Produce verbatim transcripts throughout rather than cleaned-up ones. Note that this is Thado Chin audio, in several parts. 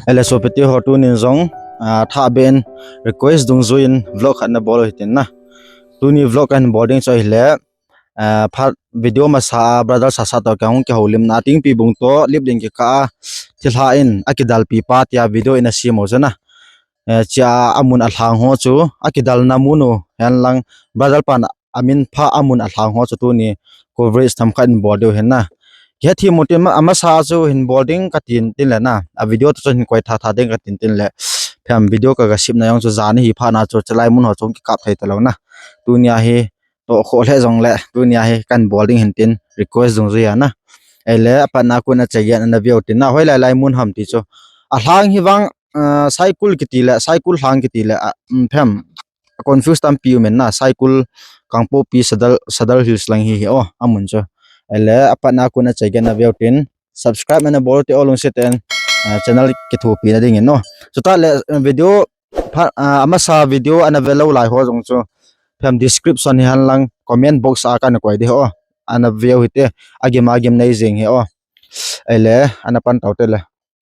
Ele sopite ho, tunin jong, ah, thabeh in request dungjuiyin vlog khat nabol u hitin na. Tuni vlog kahin bol ding chu ahile, ah, phat video masa a brother Sasa toh kahung kihoulimna a Tingpibung toh Liplin kikah a thilha in akidalpi pa tia video ina sem u chu na. Eh, chia amun alhang ho chu, akidalna mun u, henlang brother pan amin pha amun alhang ho chu tuni coverage themkhat in bol diu hin na. Kihethem u tin, amasa chu hin bol ding katin tin le na. A video toh chu hin koi tha tha ding katin tin le. Phem video kaga sepna jong chu jan hi phat na chu chulai mun ho chu kikap thei talou na. Tunia hi toh kho le jongle, tunia hi kahin bol ding hin tin request dungjuiya na. Ele apatna a kon achai geiya nana veu tin na, hoilai lai mun ham ti chu. Alhang hi vang, ah, Saikul kiti le, Saikul lhang kiti le, ah, um, phem, confuse tampi umin na, Saikul, Kangpokpi, Sadar, Sadar Hills lang hi hi o, amun chu. Ele apatna a kon achai geiya nana veu tin, subscribe nana bol u te o lungset in, ah, channel kithopina dingin o. Chutah le, eh, video phat, ah, amasa video ana velou lai ho jong chu, phem, description hi henlang comment box a kana koi ding ho. Ana veu hite, agim agim nei jeng hi o. Ele ana pan tau te le.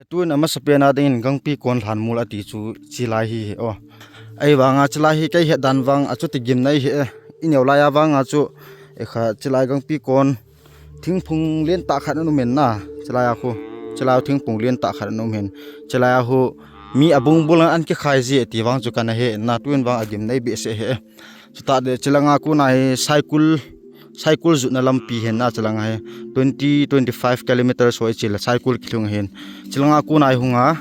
Tun amasapen a dingin Gangpikon lhanmol ati chu chilai hi hi o. Ahivanga chilai hi kei het dan vang a chuti gimnei hi e. Ineo laiya vanga chu, e kha, chilai Gangpikon thingphung lentah khat ana umin na, chilai a khu, chilai a thingphung lentah khat ana um hin, chilai a khu mi abung bul an kikhai ji e ti vang chu kana he na, tuin vang agimnei behseh hi e. Chutah le chilanga kona hi Saikul, Saikul jutna lampi hin na, chilanga hi twenty, twenty-five kilometers ho ichi le Saikul kilhung hin, chilanga kona hi hunga,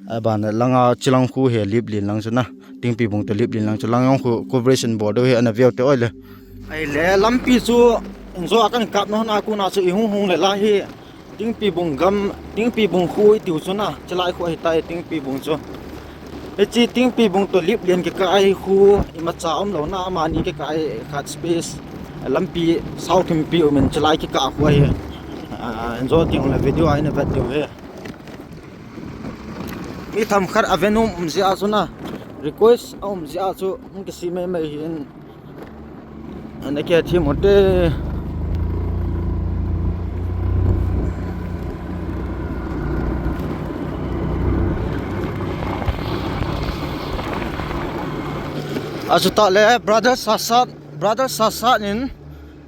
aban langa chilang khu hi Liplin lang chu na, Tingpibung toh Liplin lang chu lang jong khu coverage in bol diu hi ana veu te o le. Ahile lampi chu injo a kahin kapna hon a kona chu ihung hung le lai hi Tingpibung gam, Tingpibung khu itiu chu na, chilai khu ahitai Tingpibung chu. Hiche Tingpibung toh Liplin kikah a khu imacha umlou na, amani kikah a khat space, lampi sao thimpi umin chilai kikah khu ahi. Ah, injo teng le video a ina vet diu hi. Mi themkhat aven um um jeh a chu na, request aum jeh a chu hung kisei mai mai hin. Ana kihethem u te. Achutah le brother Sasa, brother Sasa in,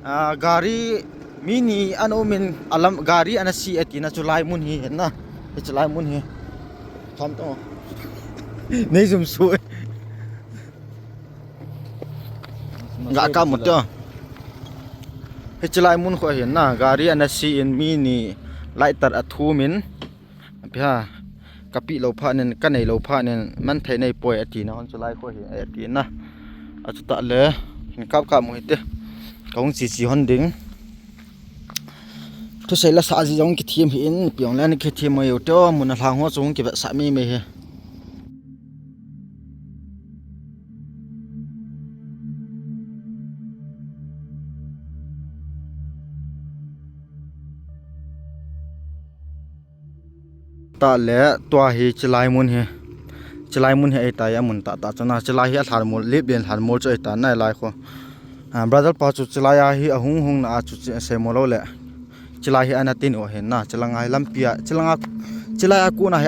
ah, gari, mi ni ana umin alam gari ana si e tina chulai mun hi hin na. Hiche lai mun hi. Tham to. Nei jum su e. Ga ka mu to. Hiche lai mun khu hin na, gari ana si in mi ni lighter athum in. Apia, kapi lou phat nin, kanei lou phat nin, man thei nei poi atina hon chulai khu hi, atina. Achutah le, hin kap kap u hite. Kahung chi chi hon ding. Thusei la sa ji jong kithem hi in, piong le ni kithem mai u te o, mun alhang ho chung kivetsah mai mai hi. Tah le tua hi chilai mun hi. Chilai mun hi ahitai amun tah tah chana. Chilai hi alhanmol, Liplin lhanmol chu ahitai nai lai khu. Ah, brother pa chu chilai a hi ahung hung na a chu chi, seimo lou le. Chilai hi ana tin u ahin na. Chilanga hi lampi a, chilanga, chilai a kona hi,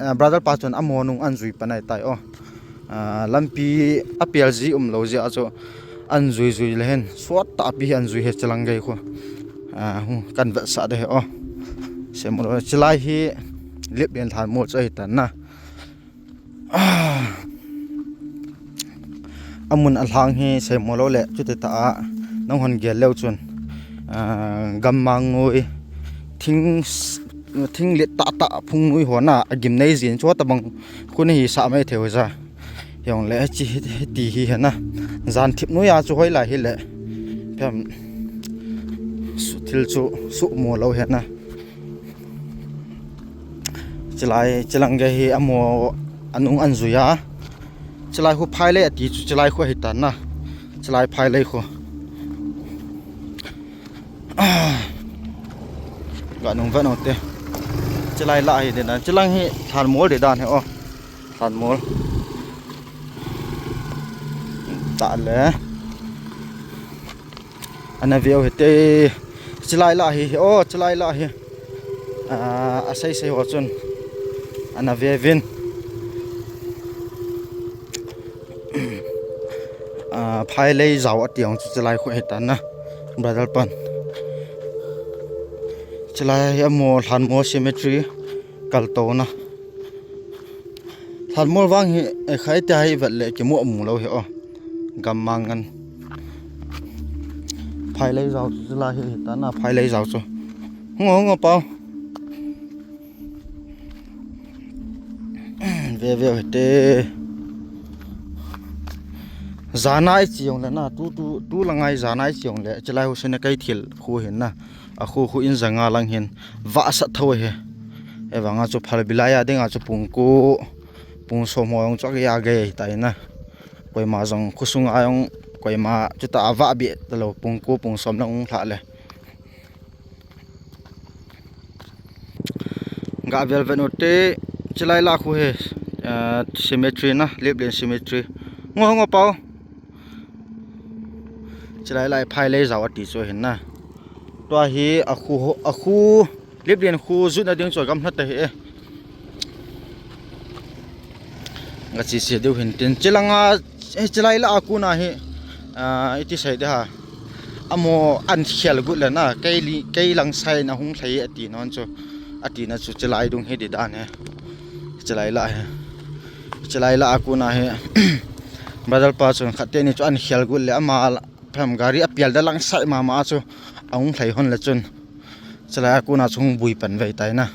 ah, brother pa chun amo nung an jui pan ahitai o. Ah, lampi apel ji um lou jeh a chu an jui jui le hin, suat tah pi hi an jui hi chilang gei khu. Ah, hu, kan vetsah de hi o. Seimo lou, chilai hi Liplin lhanmol chu ahitan na. Ah, amun alhang hi seimo lou le, chuti tah a, nang hon gel leu chun. Ah, gammang ngui, thing s-, thing let tah tah phung nui ho na, agim nei jin chu tabang khu na hi sa mai thei u ja. Hijongle hiche hi, hiti hi hena. Jan thip noiya chu hoilai hile. Phem. Su-, thil chu suhmo lou hena. Chilai, chilang gei hi amo anung anjui a. Chilai khu phailei ati chu chilai khu ahitan na. Chilai phailei khu. Ga nung vet nung te. Chilai lah hi de dan. Chilang hi lhanmol de dan hi o. Lhanmol. Tah le. Ana veu hite. Chilai lah hi. O, chilai lah hi. Ah, asei sei ho chun. Ana ve vin. Ah, Phailei jao ati jong chu chulai khu ahi tan na. Brother pan. Chulai hi amaho Lhanmol cemetery kaltouna. Lhanmol vang hi, eh, khai te hi vet le kimu mu lou hi o. Gammang ngan. Phailei jao chu chulai hi, hi tan na Phailei jao chu. Hung o, hung o pau. Ve ve hite. Jana i chi jong le na, tu, tu, tu langa i jana i chi jong le, chulai khu Senakeithel khu hin na. A khu khu in janga lang hin vahsat tho hi. Ahivanga chu phalbi lai a dinga chu pung ko, pung som ho jong chu age age tai na. Koima jong khusunga jong koima chuta a vah be talou, pung ko pung som lang hung lha le. Ga vel vet u te, chulai lah khu hi, eh, cemetery na, Liplian cemetery. Ngo ngo pau. Chulai lah Phailei jao ati chu hin na. Tua hi a khu, a khu, Liplian khu jutna ding chu gamla ta hi e. Nga chi se deu hin tin. Chulanga, eh, chulai lah a kona hi, ah, iti sei de ha. Amaho an khel got le na, kei li, kei lang sai na hung lhai ati non chu. Ati na chu chulai dung hi di dan he. Chulai lah he. Chulai lah a kona hi. Brother pa chun khat teni chu an khel got le ama la, phem gari a pial da lang sai mama chu. A hung lhai hon le chun. Chulai a kona chu hung bui pan vei tai na.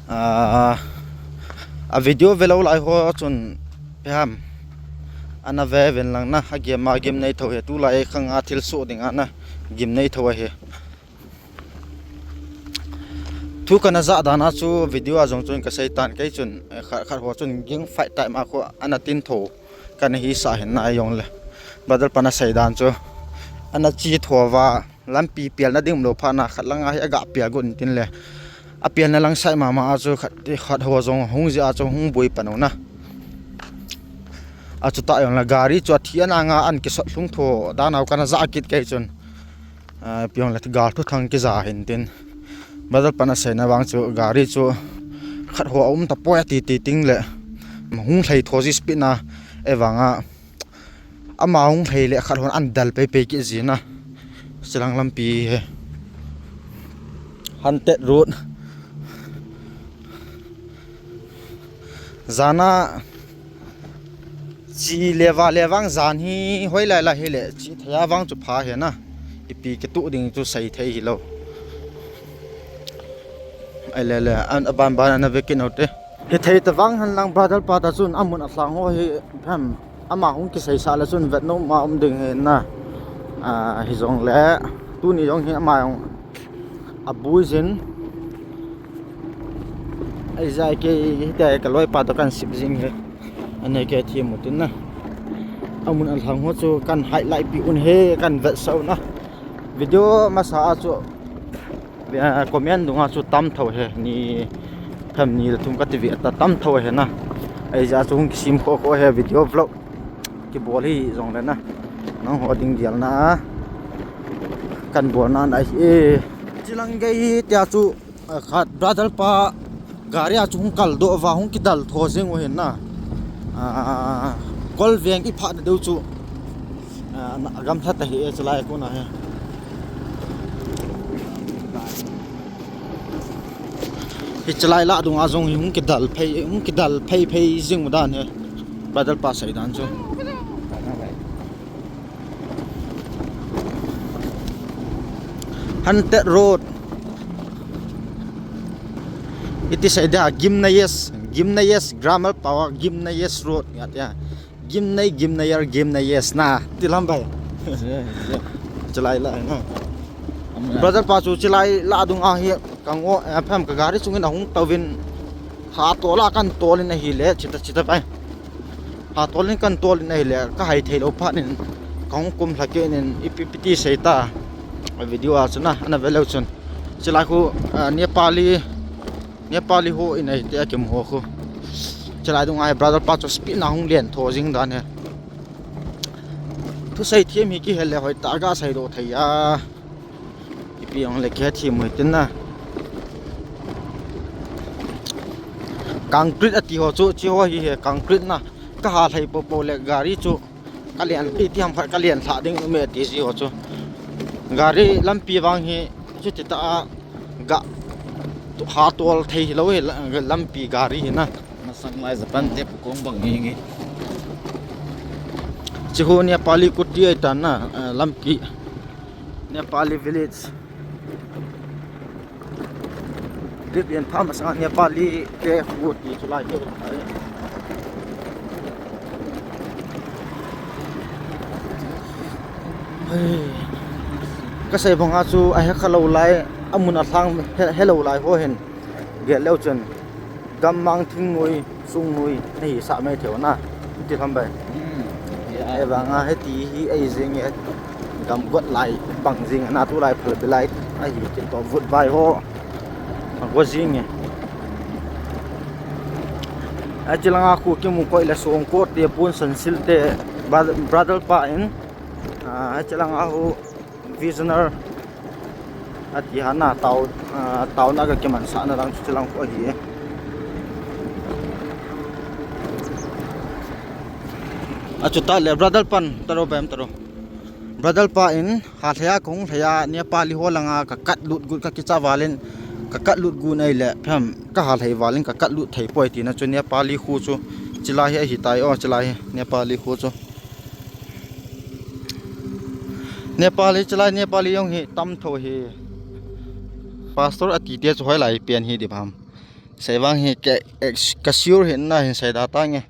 Ah, a video ve lou lai ho chun pe ham. Ana ve ven lang na, a gim a gimnei tho hi, tulai khang a thil soh ding a na gimnei tho ahi. Thu kana ja dan a chu video a jong chun ka sei tan kei chun, eh, khat, khat ho chun ging fight time a khu ana tin tho. Kana hi sa hin na jong le. Brother pan a sei dan chu. Ana chi tho va. Lampi pial na ding lou phat na khat lang a hi a ga pial got in tin le. A pial na lang sai mama a chu khat, khat ho jong hung jia chu hung bui pan u na. A chu ta jong le gari chu a thi ana nga an kisot lhung tho dan a kana ja kit kei chun. Ah, pi jong le gal thu thang kija hin tin. Brother pan a sei na vang chu gari chu khat ho a um ta poi ati ti ting le. Hung lhai tho ji speed na e vang a. Ama hung lhai le khat hon an dal pei pei kit ji na. Chulang lampi hi. Haunted road. Jana chi le va le vang jan hi hoi lai lai hi le chi thei a vang chu pha hi na. Ipi kitu ding chu sei thei hi lou. Ai le le, an, a ban ban ana ve kit u te. Hi thei ta vang hen lang brother pa ta chun amun a lhang ho hi phem. Ama hung kisei sa le chun vet nom ma um ding hi na. Ah, hi jong le, tuni jong hi ama jong a bui jin. Ai jai ke hi te ka loi pa to kan sip jing hi. Ane ke thi mu tin na. Amun a lhang ho chu kan highlight pi un he kan vet sa u na. Video masa a chu, ah, comment dunga chu tam tho he, ni tham ni le thum ka ti ve ta tam tho he na. Ai ja chu hung kisim kho kho he video vlog kibol hi jong le na. Nang ho ding gel na. Kan bol na na hi e. Chilang gei tia chu, ah, khat brother pa gari a chu hung kal doh va hung kidal tho jing u hin na. Ah, kol veng i phat na deu chu. Ah, na, a gamla ta hi e, chulai kona hi. Hi chulai lah dunga jong hi hung kidal phei, hung kidal phei phei jing u dan hi. Brother pa sei dan chu. Haunted road. Iti sei dia Gimneyas, Gimneyas, grammar power Gimneyas road. Ya, ya. Gimnei, Gimneyar, Gimneyas na. Ti lam bai. Chulai lah na. Brother pa chu chulai lah dunga hi ka ngo, eh, phem ka gari chungin ahung tou vin. Ha to la kan tol in ahi le, chita chita bai. Ha tol in kan tol in ahi le, ka hai thei lou phat in, ka hung kum lha kei in, ipi pi ti sei ta. A video a chu na, ana ve leu chun. Chulai khu, ah, Nepali, Nepali ho in ahi te a kimu ho khu. Chulai dunga hi brother pa chu speed na hung len tho jing dan hi. Thusei thiam hi kihel le hoi ta ga sei doh thei a. Ipi jong le kihe thi mu tin na. Concrete ati ho chu, chi ho hi he, concrete na. Ka ha lhai po po le gari chu ka lian, iti ham khat ka lian thla ding um e ti chi ho chu. Gari lampi vang hi chu ti ta a ga ha tol thei hi lo he la-, lampi gari hi na. Masang lai Japan te pu kong bang hi ngi. Chi ho Nepali kuti ai ta na, eh, lampi. Nepali village. Lip lian pha masang Nepali te khu ti chu lai te. Hei. Ka sei banga chu a he kha lo lai, a mun a thlang he, he lo lai ho hin. Gel leu chun. Gammang thingnoi, sungnoi, na hi sa mai theu na. Ti tham bai. Hmm. Ya. E banga he ti hi ei jing e. Gam got lai, bang jing na tu lai phal bi lai. A hi ti to vut bai ho. A go jing e. A chi langa khu kimu koi le song ko te pun san sil te brother, brother pa in. A chi langa khu Visioner ati hana tao, ah, taona ka kimansahna lang chu chilang khu ahi e. Achuta le brother pan taro bem taro. Brother pa in ha lhaya kong lhaya Nepali ho langa ka kat lut gut ka kicha valin ka kat lut gun ai le phem ka ha lhai valin ka kat lut thei poi tina chu Nepali khu chu chilai hi ahi tai o chilai hi Nepali khu chu. Nepali, chilai Nepali jong hi tam tho hi. Pastor ati te chu hoilai pen hi di bam. Sei vang hi ke, ka sure hi na hin sei da ta nge.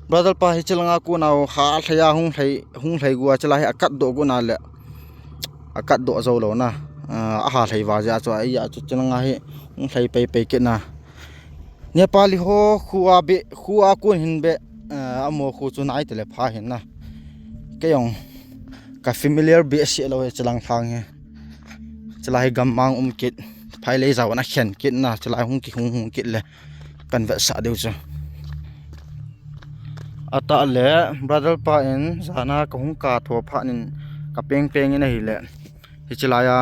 Brother pa hi chilanga ku nau ha lhaya hung lhai, hung lhai gua chilai hi akat do gu na le. Akat do zo lo na. Ah, a ha lhai va ja chu a ya chu chilanga hi hung lhai pei pei ke na. Nepali ho khu a be, khu a kun hin be, eh, amo khu chu nai te le pha hin na. Kei jong ka familiar be se lo he chilang thlang he. Chilai hi gammang um kit, phai lei jao na khen kit na, chilai hung ki hung hung kit le kan vetsah deu chu. Ata le brother pa in jana ka hung ka tho pha nin ka peng peng in ahi le. Hi chilai a,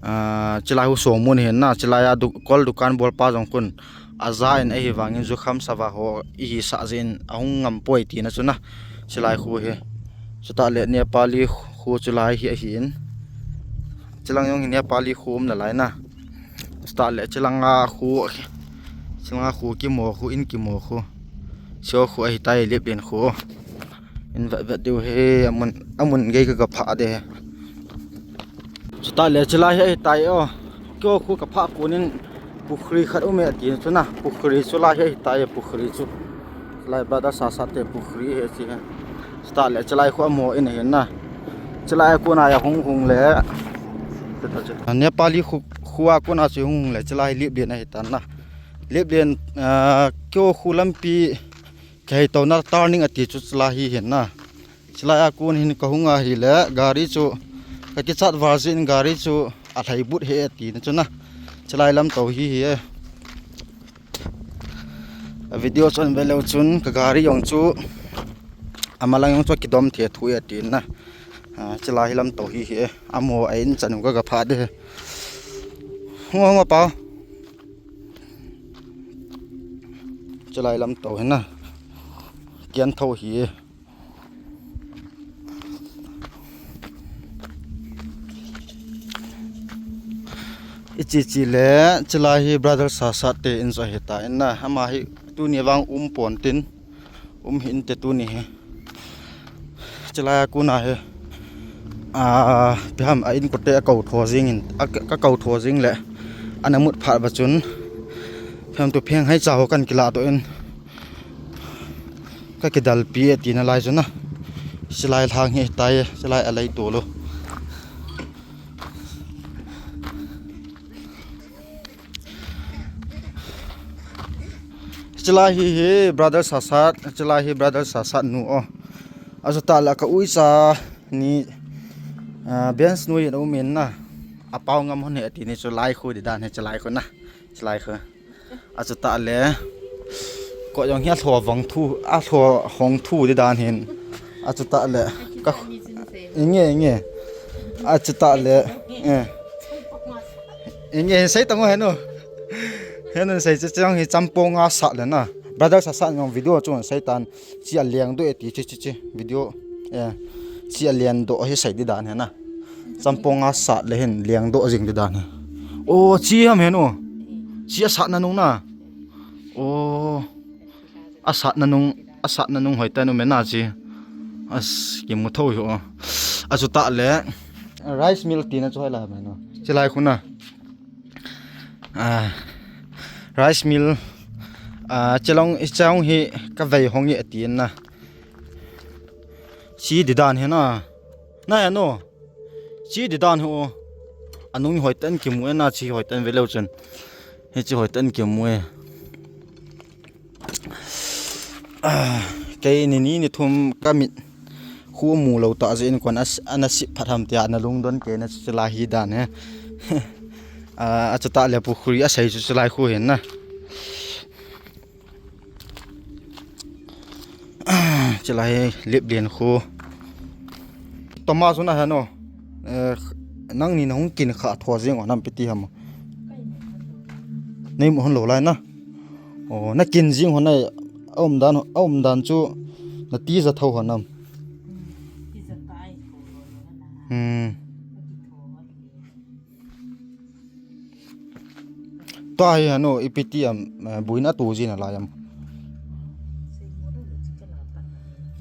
ah, chilai hu song mun hin na, chilai a du-, kol dukan bol pa jong kun. Aja in ahi vangin jukham sava ho ihi sa jin ahung ngam poi tina chu na. Chilai khu hi. Chuta le Nepali khu chulai hi ahi in. Chilang jong hi Nepali khu um na lai na. Chuta le chilanga khu, chilanga khu kimo khu in kimo khu. Sio khu ahi tai lip lin khu. In vet vet diu he, amun, amun gei ka, ka pha de he. Chuta le chilai he tai o. Kio khu ka pha kunin pukhri khat um e ti chu na. Pukhri chu lai he tai pukhri chu. Lai brother sa sa te pukhri he chi he. Chuta le chilai khu amo in he na. Chilai khu na ya hung hung le. Nepali khu, khu a khu na chu hung hung le chilai lip lin ahi tan na. Lip lin, ah, kio khu lampi Kei to na turning ati chu chilai hi hin na. Chilai a kun hin ka hung ahi le gari chu ka kichat val jin gari chu a lhai but he ati na chu na. Chilai lam to hi hi e. A video chun ve leu chun ka gari jong chu a malang jong chu kidom the thu e ati na. A, chilai hi lam to hi hi e. Amo a in chan ka ga pha de. Ngo ngo pa. Chilai lam to hi na. Kian tho hi. Ichi chi le, chilai hi brother Sasat te in jo hi ta in na, ama hi tuni vang um pon tin, um hin te tuni hi. Chilai a kuna hi, a, piham a in kote a kau tho jing in, a ka, ka kau tho jing le, ana mut phat ba chun, piham tu pheng hai cha ho kan kila to in, Ka kidalpi e tina lai chu na. Chilai lhang hi tai, chilai a lei tu lo. Chilai hi hi brother Sasat, chilai hi brother Sasat nu o. Achu ta la ka uicha ni, ah, Benz nu in um in na. A pau ngam hon he ati ni chu lai khu di dan he chilai khu na. Chilai khu. Achu ta le. Ko jong hi a lho vang thu, a lho hong thu di dan hin. Achu ta le. Ka inge, inge. Achu ta le. Eh. Inge, sei tang o henu. Henu sei che chang hi champong a sat le na. Brother sa sa ngong video chu sei tan. Chi a leng do e ti chi chi chi. Video. Eh. Chi a leng do hi sei di dan he na. Champong a sat le hin leng do jing di dan he. O chi ham henu. Chi a sat na nung na. O. A sat na nung, a sat na nung hoi ta nu me na chi. As ki mu tho hi o. A chu ta le. Rice mill ti na chu hoi la me no. Chi lai khu na. Ah, rice mill, ah, chelong, i chong hi ka vei hong e ti na. Chi di dan he na. Na ya no. Chi di dan ho. Anung hoi tan ki mu e na chi hoi tan ve leu chun. He chi hoi tan ki mu e. Ah, kei ni ni ni thum ka mit khu mu lo ta je in kon as, ana si phat ham tia na lungdon kei na chu lai hi dan he. Ah, a chu ta le pukhri a sei chu chu lai khu hin na. Chu lai lip lian khu. Toma chu na heno. Eh, nang ni na hung kin kha tho jing o nam piti ham. Nei mu hon lo lai na. O, na kin jing hon ai, a um dan, a um dan chu na ti ja tho hon nam. Hmm. Ta hi hanu, ipi ti am, eh, buina tu jin a lai am.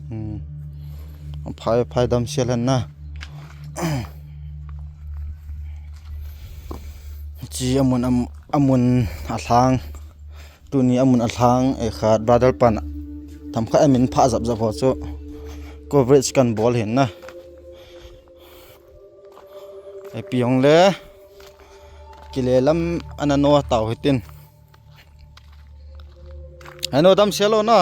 Hmm. Phai, phai dam sia lan na. Chi amun, am, amun a lhang. Tuni amun a lhang, eh, khat brother pan. Tham khat amin pha jap jap ho chu. Coverage kan bol hin na. Ei piong le. Kile lam ana no tau hitin. Hanu dam sia lo na.